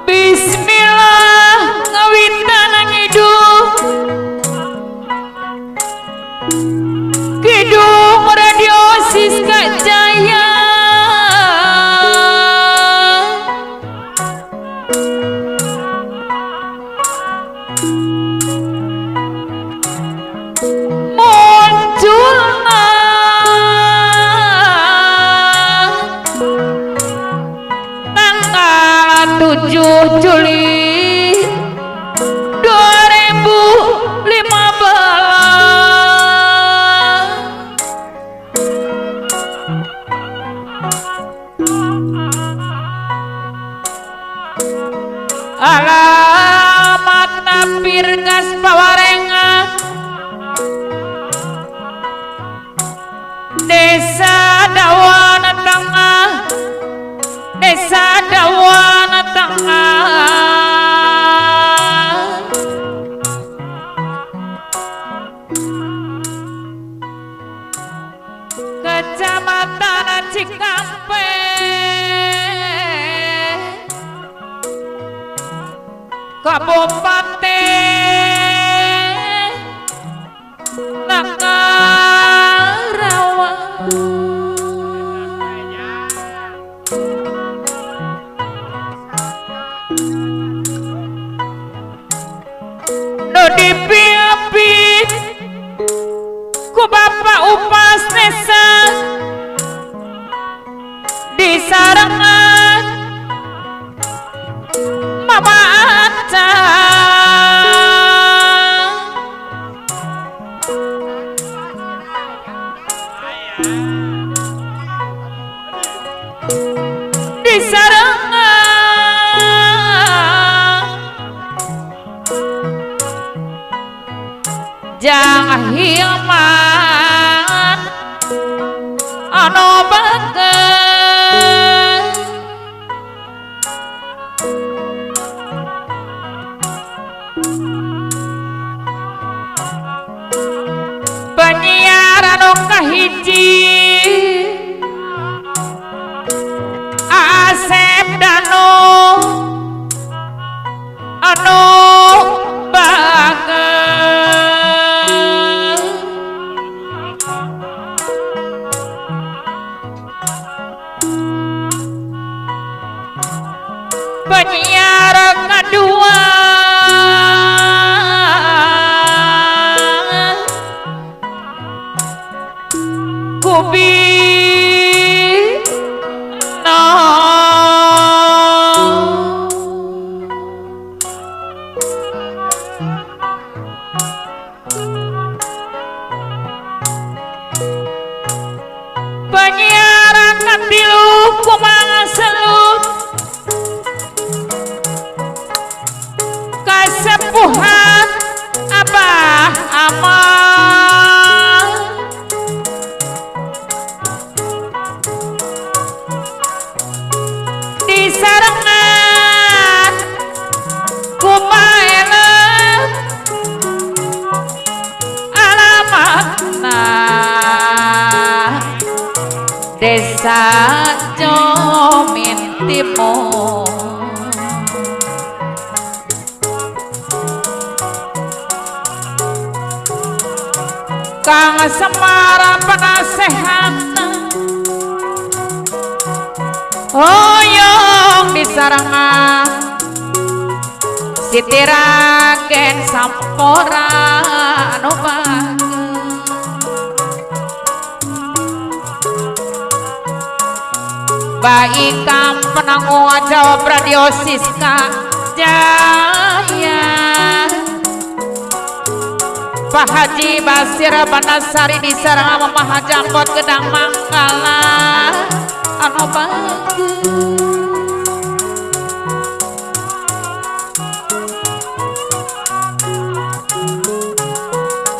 Bismillah ngawitan ngiduh Kidung Radio Siska Jaya munculna tanggal 7 Juli 2015. Alamat Pirgas Pawarengan, Desa Dawan Tengah, Desa Dawan Tengah, Kecamatan Cikampek, Kabupaten Karawang. Nu dipimpin ku Bapak Upas Desa disarengan Mama Aca. Disarengan Jang Hilman anu bager. Penyiar anu kahiji Asep Dano anu bager. Penyiar kedua Kubi no penyiar katilu kumang selut kasepuhan Abah Amal disarengan kumaelem alamatna Desa Jomin Timur. Kang Semara penasehatna hoyong disarengan Siti Ragen Sampora anu bager. Baikam penanggung jawab Radio Siska Jaya Pak Haji Basir Banasari di sarang Mama Jambot Gedang Mangkala anu bagus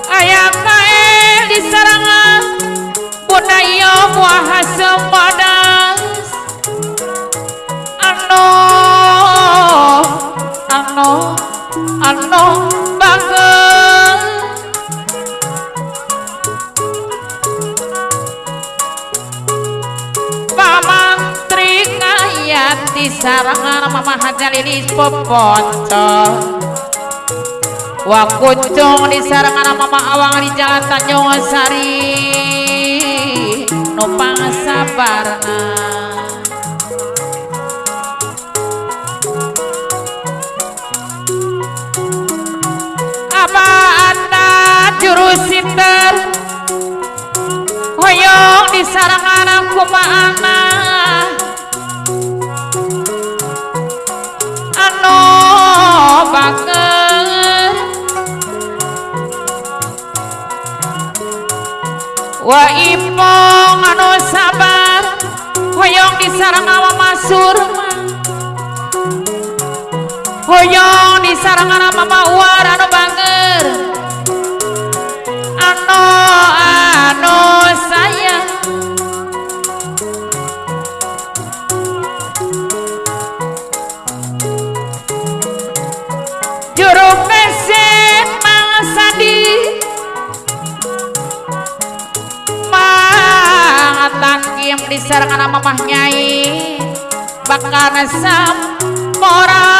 aya kae di sarangan Bunda iyo buah hasemodas anu anu anu bagus Pamantri ngayati sarangan Mama Hajalilis Poponco Wakucung di sarangan Mama Awang di Jalan Tanjung Sari nupang sabarna apa anda juru sinter hoyong di sarangan kumaana anu bager wa ipong anu sabar hoyong di sarangan Mama Surma hoyong di sarangan Mama Uwar anu bager anu anu sayang juru mesin Mang Sandi Mang Takim di sarangan Mamah Nyai bakal sampora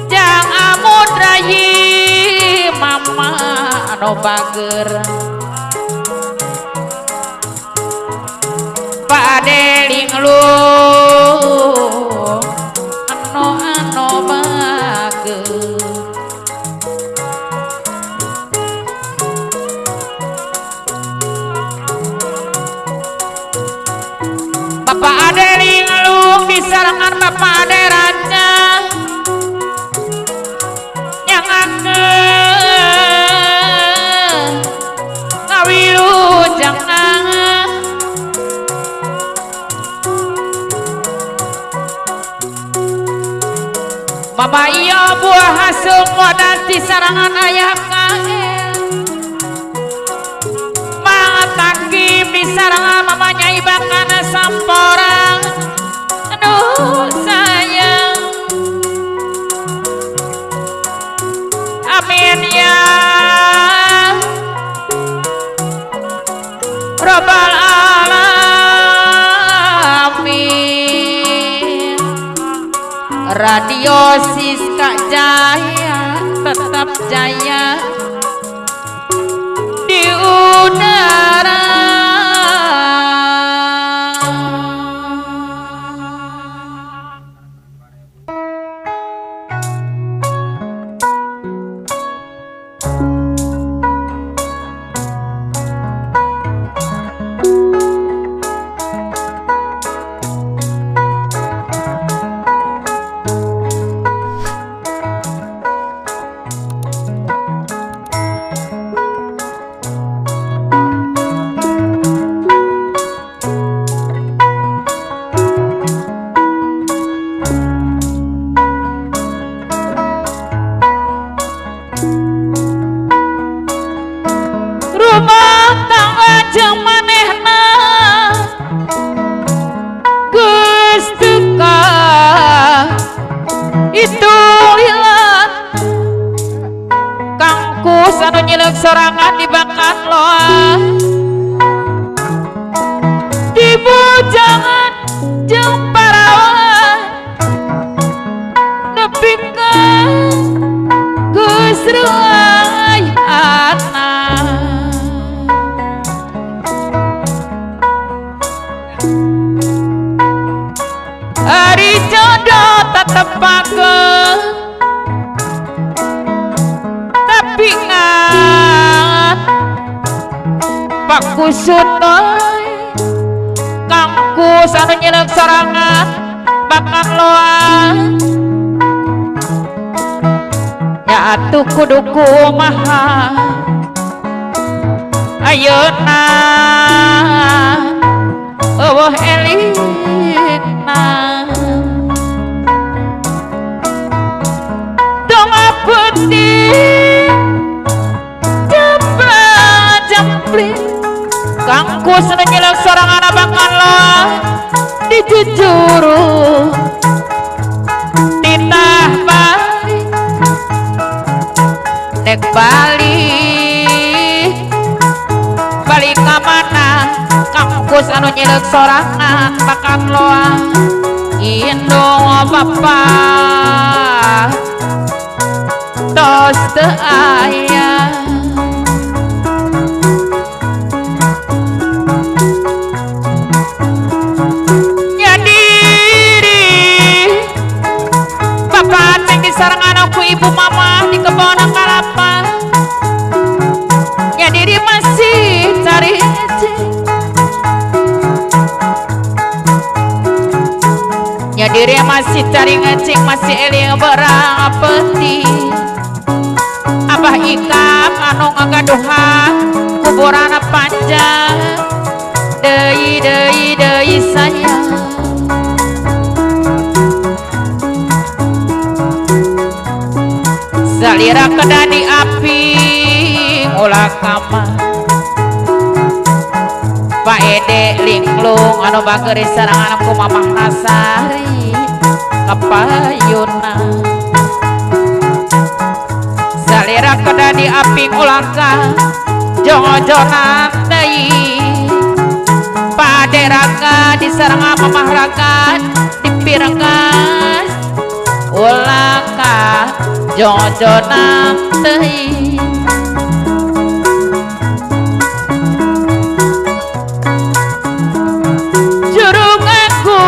jang amudrayi mama anu bager Pak Adeling lu anu anu bager Bapak Adeling lu di sarangan Bapak Ade Raja yang ake ngawilujengna Mama iya buah hasil modal di sarangan ayah kael Mang Takim di sarangan Mama Nyai bakana samporang aduh sayang amin ya Rabbal alamin. Radio Siska Jaya tetap jaya di udara. Rumah tangga jeung manehna geus teu ka itu lila kangkus anu nyileuk sorangan dibakan loa dibujangan jeung parawan nepi ka geus ruay anak. Ari jodoh tetep pake tapi ngat Bapak kusut Kangkus anu nyelek sorangan bakal loa ya atuh kudu kumaha ayeuna eueuh elingna tong penting jempling Kangkus anu nyelek sorangan bakal loa dijujuru titah balik nek balik balik ka mana Kangkus anu nyelek sorangan bakal loa indung bapa tos teu aya sareng anakku ibu mama di kebon kalapa ya diri masih cari ya diri masih cari ngecing masih eling berang peti abah ikam anu ngagaduhan kuburan panjang deui deui deui sayang salira kena di api ulah kama Pak Ede linglung anu bageri sareng anakku Mamah Nasari kapayuna salira kena di api ulah ka jongojonan deui Pak Ade raga di sareng Mamah raga dipirenggas ulah ka jojonan teuing jurung aku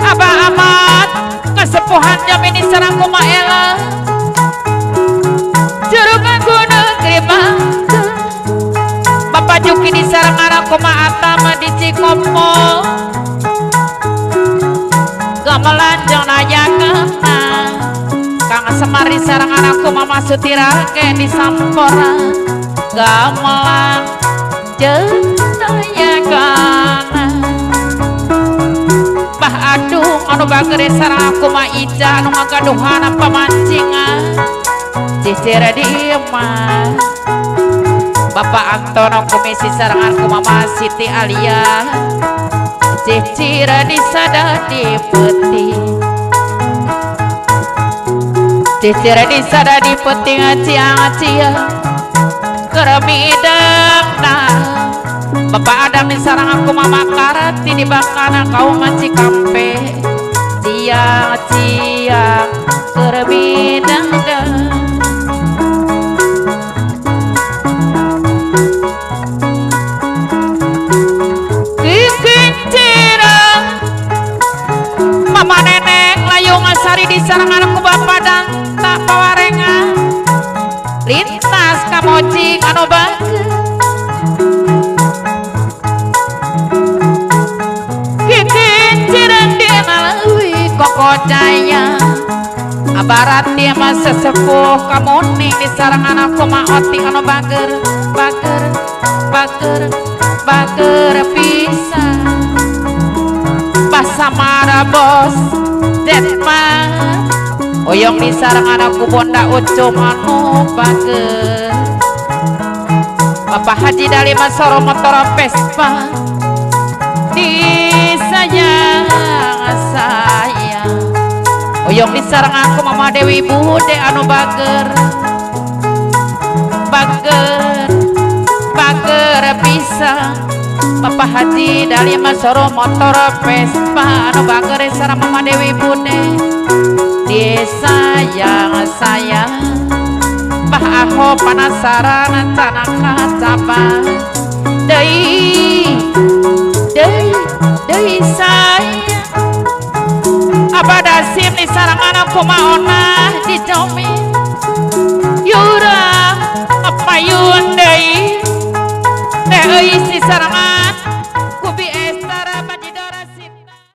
abah amat kesepuhan jam ini sareng kumaela jurung aku negeri bangsa Bapak Juki di sareng anak kuma atama di Cikopo gamelan jeung nayakana Kang Semari sareng anakku Mama Sutirake di Sampora gamelan jeung nayakana Bah Adung anu bageur sareng aku Ma Ica anu ngagaduhan pamancingan cicir di imah Bapak Antono komisi sareng aku Mama Siti Alia cicir di sada di peti cicir di sada di peti ngaciang-ngaciang keremidangna Bapak Adam di sarang aku Mama Karati di bakana kau ngaci kampe ciang-ciang keremidangna Mama neneng layung asari di sarang anakku bapak dan tak pawarengan lintas kamocing anu bager kikinciran di nalui koko jaya abarat dia masa sesepuh kamuning di sarang anakku maoti anu bager bager bager bager pisan Samara bos Jetma oyong di sareng anakku bonda ucum anu bager Bapak Haji Dalima Soro motor Vespa disayang sayang oyong di sareng aku Mama Dewi Bude anu bager bager bager pisan Bapak Haji Dalima Soro motor Vespa anu bager sareng Mama Dewi Bude disayang sayang Bah Aho panasaran canaka cabang deui deui deui sayang Abah Dasim di sareng anakku maonah dicomi yurang apayun deui euy si sarangan.